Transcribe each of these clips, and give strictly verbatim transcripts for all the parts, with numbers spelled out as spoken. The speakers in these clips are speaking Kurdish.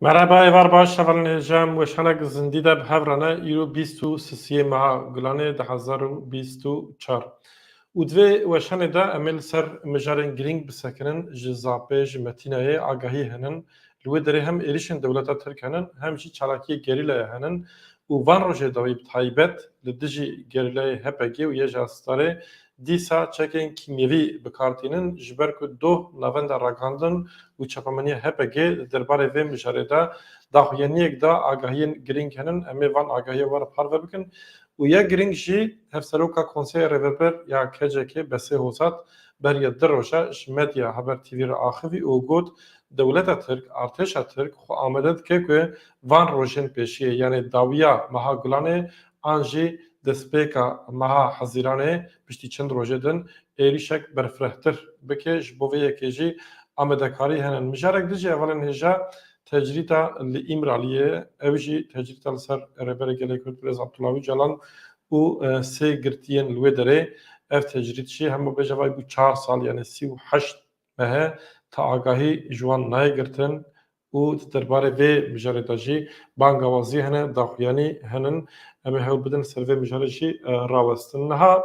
Merhaba, êvar baş, hevalên hêja, em weşanek zindî de bi hev re ne, îro bîst û sisiyê meha Gulanê du hezar û bîst û çar. Û di vê weşanê de em ê li ser mijarên girîng bisekinin, ji Zapê, ji Metînayê agahî henin, li wê derê hem êrişên dewleta Tirk henin, hem jî çalakiyê gerîlaya henin û van rojê dawî bi taybet li dijî gerîlayê H P G û YJA Starê dîsa çekên kîmyevî bi kar tînin, ji ber ku doh navenda ragihandin û çapemeniya H P G di derbarê vê mijarê de daxuyaniyek da, agahiyên girîng henin, em ê van agahiya we re parve bikin. Û ya girîng jî Hevseroka Konseya Rêvebir ya K C K Besê Hozat beriya du roja ji Medya Haber T V re axivî û got, dewleta Tirk, artêşa Tirk xwe amade dike ku van rojên pêşiyê, yanê dawiya meha Gulanê an jî destpêka meha Hezîranê, piştî çend rojê din êrîşek berfirehtir bike. Ji bo vê yekê jî amadekarî hene. Mijarek dijî hevalên hêja tecrîta li Îmraliyê, ew jî tecrîta li ser Rêberê Gelê Kurd Birêz Abdullah Ocalan û, e, sê girtiyên li wê derê. Ev tecrît jî hema bêje vay bû çar sal, yanî sî û heşt meh e, ta agahî ji wan nayê girtin û di derbarê vê mijarê de jî bangawazî hene, daxuyanî henin. Em ê hewl bidin ser vê mijarê jî, e, rawestin. Niha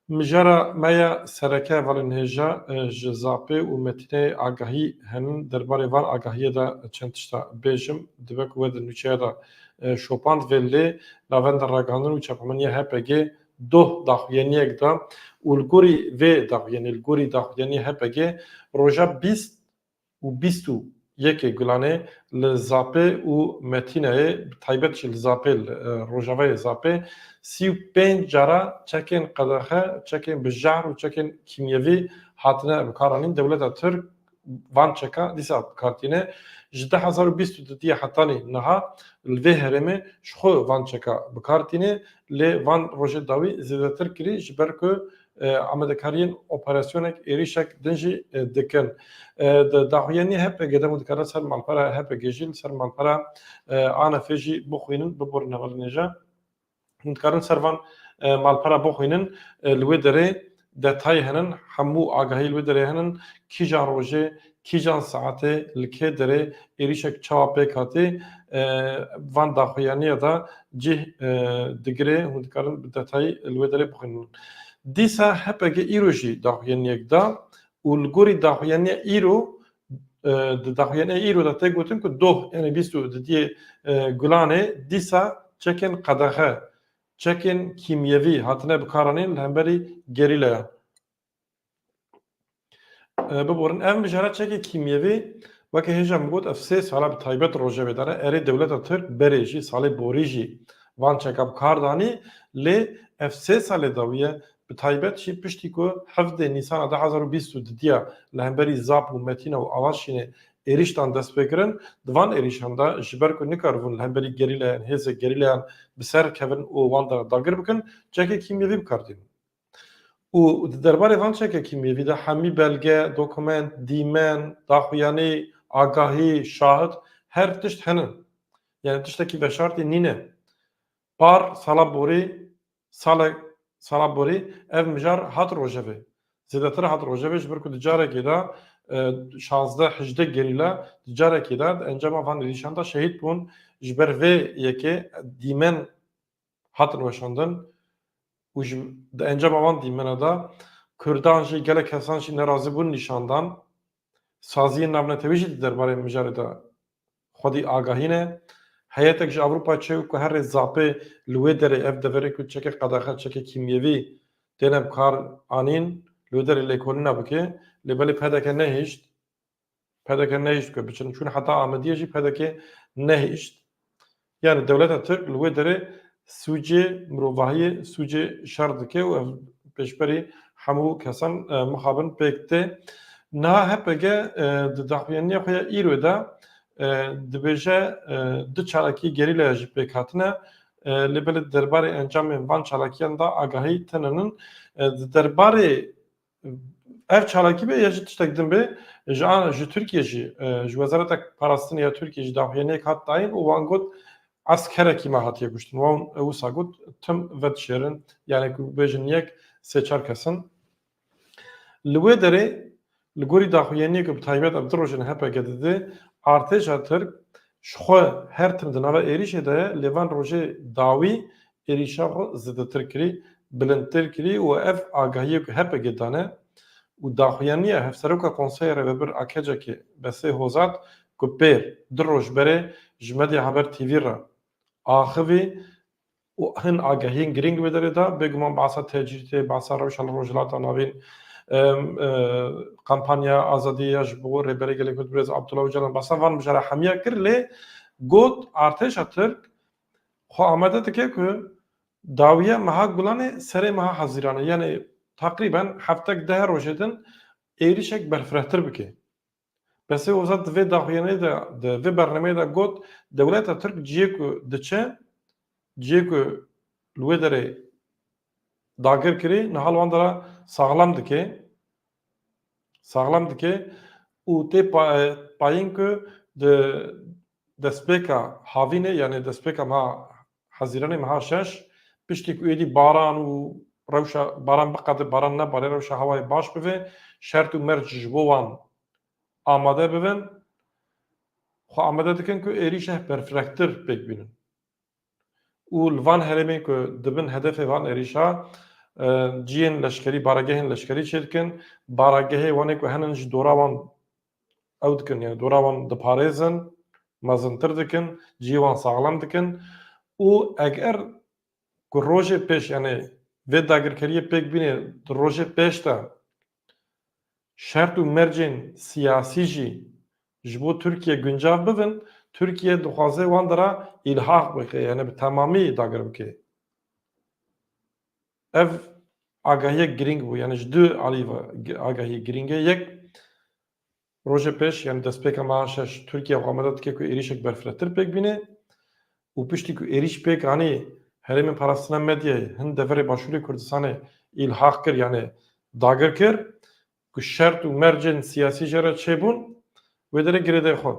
mijara me ya sereke, hevalên hêja, e, ji Zapê û Metîneyê agahî henin. Derbarê van agahiyê de çend tişta bêjim. Dibe ku we di nûçeya de, e, şopand vê lê navenda ragihandin û çapemeniya H P G doh daxuyaniyek da û li gorî vê daxuyanî, li gorî daxuyanî H P G roja bîst û bîst û yekê Gulanê li Zapê û Metîneyê, bi taybet jî li Zapê, li, e, rojavayê Zapê, sî û pênc cara çekên qedexe, çekên bi jehr û çekên kîmyevî hatine bikaranîn. Dewleta Tirk van çeka dîsa bi kar tîne. Ji du hezar û bîst û du diye hetanî niha li vê herêmê ji xwe van çeka bi kar tîne, lê van rojê dawî zêdetir kirî, ji ber ku, e, amadekariyên operasyonek, êrîşek din jî, e, dikin. E, di daxuyaniyê H P G de hûn dikarin ser malpera H P G jî, li ser malpera, e, A N F jî bixwînin, biborin hevalên hêja. Hûn dikarin ser van, e, malpera bixwînin, e, li wê derê detay henin, hemû agahî li wê derê henin, kîjan rojê, kîjan saetê, li kê derê êrîşek çawa pêk hatî, e, van daxuyaniya da cih, e, digire, hûn dikarin bi detayî li wê derê bixwînin. Dîsa H P G îro jî daxuyaniyek da û li gorî daxuyaniya îro, e, di daxuyaniya îro de tê gotin ku doh, yanî bîst û didiyê, e, Gulanê dîsa çekên qedexe, çekên kîmyevî hatine bikaranîn li hemberî gerîlaya. E, biborin, ev mijara çekê kîmyevî, weke hêja min got, ev sê sala bi taybet rojevê de ne. Erê, dewleta Tirk berê jî, salê borî jî van çeka bi kar danî, lê ev sê salê dawiye, bi taybet jî piştî ku hevdê Nîsana du hezar û bîst û didiya li hemberî Zap û Metîna û Avaşînê êrîştan dest pê kirin. Di van êrîşan de, ji ber ku nikaribûn li hemberî gerîlayan, hêzê gerîlayan bi ser kevin û wan de dagir bikin, çekê kîmyevî bi kar tînin. Û di derbarê van çekê kîmyevî de hemî belge, dokument, dîmen, daxuyanî, agahî, şahid, her tişt hene. Yani tiştekî veşartî nîne. Par sala borî, salek, sala borî ev mijar hat rojevê. Zêdetir hat rojevê, ji ber ku di carekê de, e, şazdeh hejdeh gerîla di carekê de di encama van êrîşan de şehîd bûn. Ji ber vê yekê dîmen hatin weşandin û ji, di encama van dîmena de Kurdan jî, gelek kesan jî nerazîbûn nîşan dan. Saziyên navnetewî jî di derbarê mijarê de xwedî agahî ne. Heyetek ji Ewropa çêbû ku herê Zapê li wê derê, ev deverê ku çekê qedexe, çekê kîmyevî têne bi kar anîn, li wê derê lêkolîna bike, lê belê P D K nehişt. P D K nehişt ku biçin. Çûn heta Amediyê jî P D K nehişt. Yani dewleta Tirk li wê derê sûcê mirovahiyê, sûcê şer dike û ev pêşberî hemû kesan, e, mixabin pêk tê. Niha H P G, e, di daxuyaniya xwe ya îro de, e, dibêje, e, du çalakî gerîlaya jî pêk hatine. E, lê belê derbarê encamên van çalakiyan de agahî tune nin. E, di derbarê ev çalakî be ya jî tiştek din be, ji an, ji Tirkiye jî, e, ji Wezareta Parastinê ya Tirkiye jî daxuyaniyek hat dayîn û wan got, eskerekî me hatiye kuştin. Wan wisa got, tim vedişêrin, yani ku bêjin yek, sê çar kes in. Li wê derê, li gorî daxuyaniyê ku bi taybet ev du roj in H P G dide, artêşa Tirk ji xwe her tim di nava êrîşê de ye, lê van rojê dawî êrîşa xwe zêdetir kirî, bilindtir kirî û ev agahiyê ku H P G dane û daxuyaniya Hevseroka Konseya Rêvebir a KCK'ê Besê Hozat ku pêr du roj berê ji Medya Haber T V re axivî û hin agahiyên girîng wê derê da, bêguman behsa tecrîtê, behsa rewşa li Rojhilata Navîn, em, e, kampanya azadiyê ya ji bo Rêberê Gelê Kurd Birêz Abdullah Ocalan, behsa van mijara hemiya kir, lê got artêşa Tirk xwe amade dike ku dawiya meha Gulanê serê meha Hezîranê, yanî teqrîben heftek deh rojê din êrîşek berfirehtir bike. Besê Ozad di vê daxuyaniyê de, di vê bernameyê de got, dewleta Tirk cihê ku diçe, cihê ku li wê derê dagir kirî, niha li wan dera saxlem dike, saxlem dike û tê pa-, payîn ku di destpêka havînê, yanî destpêka meha Hezîranê meha şeş, piştî ku êdî baran û rewşa baran biqede, baran nebare, rewşa hewayê baş bibe, şert û merc ji bo wan amade bibin, xwe amade dikin ku êrîşek berfirehtir pêk bînin. Û li van herêmên ku dibin hedefê van êrîşa, e, cihên leşkerî, baregehên leşkerî çêdikin, baregehê wanê ku henin ji dora wan ew dikin, yani dora wan diparêzin, mezintir dikin, cihê wan saxlem dikin û eger ku rojê pêş, yani vê dagirkeriyê pêk bîne, di rojê pêş de şert û mercên siyasî jî ji bo Tirkiye guncav bibin, Tirkiye dixwaze wan dera îlhaq bike, yani bi temamî dagir bike. Ev agahiyek girîng bû, yani ji du alî ve gi-, agahiyek girîng e. Yek, rojê pêş, yani destpêka meha şeş, Tirkiye xwe amade dike ku êrîşek berfirehtir pêk bîne û piştî ku êrîş pêk anî, Herêmên Parastina Medyayê hin deverê Başûrê Kurdistanê îlhaq kir, yani dagir kir, ku şert û mercên siyasî jê re çêbûn, wê derê girêdayî xwe.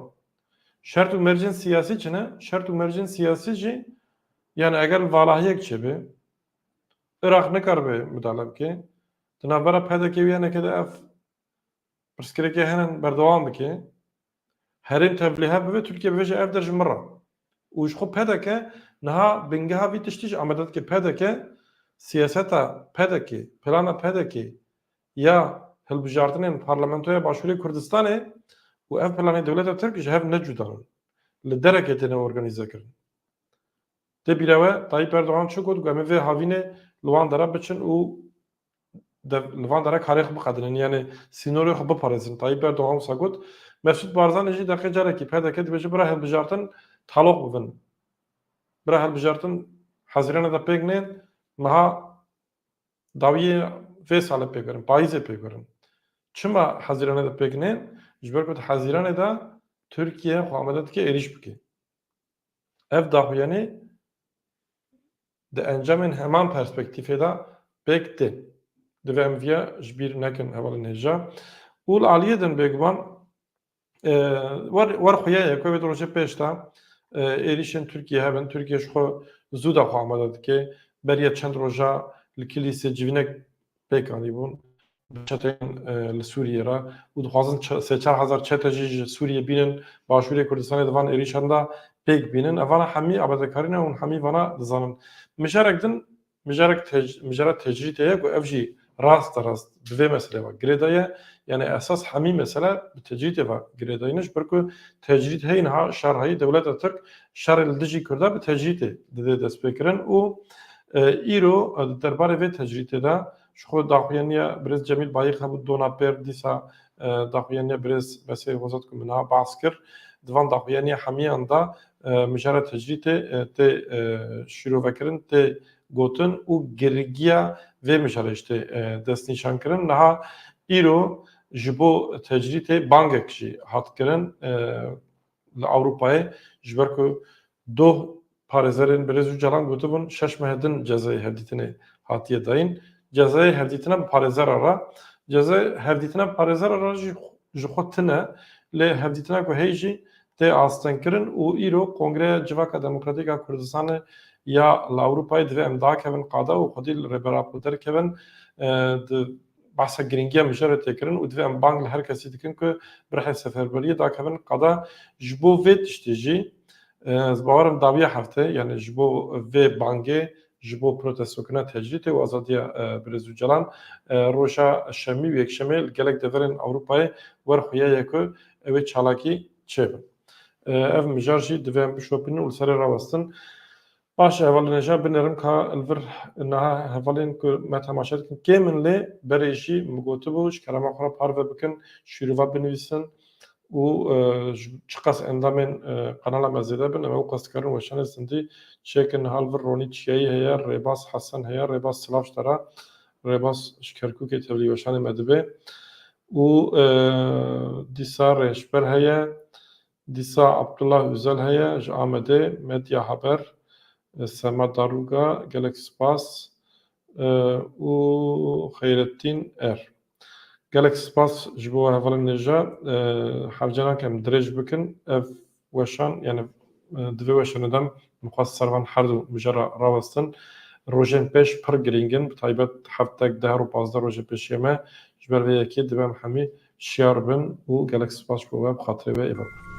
Şert û mercên siyasî çi ne? Şert û mercên siyasî jî, yani eger valahiyek çêbe, Iraq nikaribe midale bike. Di navbera P D K û Y N K de ev pirsgirêkê hene berdewam bike. Herêm tevlîhev bibe, Tirkiye bibêje ev der ji min re. Û ji xwe P D K niha bingeha vî tiştî jî amade dike. P D K, siyaseta P D K, plana P D K ya hilbijartinên Parlamentoya Başûrê Kurdistanê û ev planê dewleta Tirk ji hev ne cuda ne. Li derekê têne organîze kirin. Tê bîra we, Tayyip Erdogan çi got? Got, em ê vê havînê li wan dera biçin û de, li van dera karê xwe biqedinin, yani sînorê xwe biparêzin. Tayyip Erdogan wisa got. Mesûd Barzanî jî deqê carekî P D K dibêje, bira hilbijartin taloq bibin. Bira hilbijartin Hezîranê de pêk nên, niha dawiyê vê salê pêk werin, payîzê pêk werin. Çima Hezîranê de pêk nên? Ji ber ku di Hezîranê de Tirkiye xwe amade dike êrîş bike. Ev daxuyanî di encamên heman perspektîfê de pêk tê. Divê em viya ji bîr nekin, hevalên hêja. Û li aliyê din bêguman, e, wer, wer xuya ye ku vê rojê pêş de, e, êrîşên Tirkiye hebin. Tirkiye ji xwe zû de xwe amade dike. Beriya çend roja li Kilîsê civînek pêk anîbûn. Çeteyên, e, li Sûriyê re û dixwazin çe-, sê çar hezar çete jî ji Sûriyê bînin, Başûrê Kurdistanê di van êrîşan de pêk bînin. Evana hemî amadekarî ne, hûn hemî vana dizanin. Mijarek din, mijarek tec-, mijara tecrîtê ye ku ev jî rast de rast bi vê meselê ve girêdaye. Yani esas hemî mesele bi tecrîtê ve girêdayî ne, ji ber ku tecrît heyî niha şer heyî, dewleta Tirk şerê li dijî Kurda bi tecrîtê dide destpêkirin û, e, îro, e, di derbarê vê tecrîtê de Ji xwe daxuyaniya birêz Cemîl Bayik hebû, dona pêr dîsa, e, daxuyaniya birêz Besê Hozat ku min niha behs kir. Di van daxuyaniya hemiyan de, e, mijara tecrîtê, e, tê, e, şîrovekirin, tê gotin û girîngiya vê mijarê jî tê, e, destnîşankirin. Niha îro ji bo tecrîtê bangek jî hat kirin, e, li Ewropayê, ji ber ku doh parêzerên birêz Ocalan gotibûn, şeş mehê din cezayê hevdîtinê hatiye dayîn. Cezayê hevdîtina bi parêzera re, cezayê hevdîtina bi parêzera re jî ji xwe tune, lê hevdîtina ku heyî jî tê astengkirin û îro Kongreya Civaka Demokratîk a Kurdistanê ya li Ewropayê divê em dakevin qada û xwedî li Rêber Apo derkevin, e, di behsa girîngiya mijarê tê kirin û divê em bang li her kesî dikin ku bi rihê seferberiyê dakevin qada. Ji bo vê tiştê jî E, ez bawerim dawiya heftê, yani ji bo vê bangê, ji bo protestokirina tecrîdê û azadiya, e, Birêz Ocalan, e, roja şemî û yekşemê li gelek deverên Ewropayê wer xuya ye ku ew ê çalakî çêbin. E, ev mijar jî divê em bişopînin û li serê rawestin. Baş, hevalên hêja, binêrim ka li vir niha hevalên ku me temaşe dikin kêm in, lê berê jî min gotibû, ji kerema xwe re parve bikin, şîrova binivîsin û, e, ji çiqas endamên, e, kanala me zêde bin, em ew qas dikarin weşanê zindî çêkin. Niha li vir Ronî Çiyayî heye, Rêbaz Hesen heye, Rêbaz silav ji te re, Rêbaz ji Kerkûkê tevlî weşanê me dibe û, e, dîsa Rêşber heye, dîsa Abdullah Özel heye ji Amedê, Medya Haber, e, Sema Daruga, gelek spas, e, û Xeyrettin Er. Gelek spas ji bo hevalên hêja, e, hevce nake em dirêj bikin. Ev weşan, yani, e, di vê weşanê de em xwest ser van her du mijara rawestin. Rojên pêş pir girîng in, bi taybet heftek, deh û pazdeh rojê pêşiya me. Ji ber vê yekê divê em hemî şiyar bin û gelek spas ji bo we, bi xatirê we êvar.